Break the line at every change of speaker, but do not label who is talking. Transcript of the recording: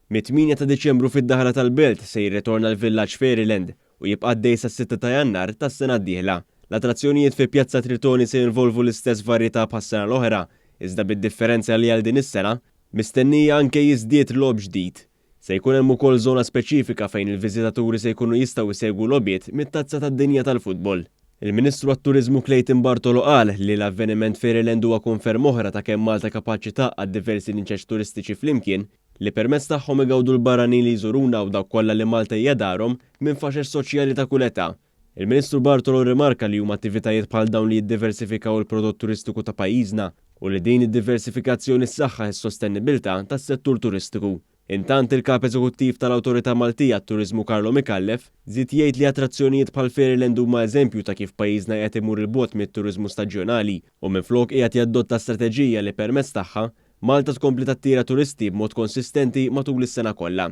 Mit-8 ta' Diċembru fid-daħla tal-Belt se jirritorna l-Villaġġ Fairyland u jibqa' għaddej sas-6 ta' Jannar tas-sena d-dieħla. L-attrazzjonijiet fi Pjazza Tritoni se jinvolvu l-istess varjetà bħas-sena l-oħra, iżda bid-differenza li għal din is-sena mistennija anke jiżdied logħob ġdid. Se jkun hemm ukoll żona speċifika fejn il-viżitaturi se jkunu jistgħu jsegwu logħbiet mit-Tazza tad-Dinja tal-Futbol. Il-Ministru għat-Turiżmu Clayton Bartolo qal li l-avveniment Fairyland huwa konferma oħra ta' kemm Malta kapaċi tgħaqqad diversi niċeċ turistiċi flimkien li permezz tagħhom igawdu l-barranin li jżuruna u dawk kollha li Malta hija darhom minn faxex soċjali ta' kull età. Il-Ministru Bartolo rrimarka li huma attivitajiet bħal dawn li jiddiversifikaw il-prodott turistiku ta' pajjiżna u li din id-diversifikazzjoni ssaħħaħ is-sostennibilità tas-settur turistiku. Intant, il-Kap Eżekuttiv tal-Awtorità Maltija għat-Turiżmu Carlo Micallef żied jgħid li attrazzjonijiet bħal Fairyland huma eżempju ta' kif pajjiżna qiegħed imur 'il bogħod mit-turiżmu staġjonali u minflok qiegħed jadotta strateġija li permezz tagħha Malta tkompli tattira turisti b'mod konsistenti matul is-sena kollha.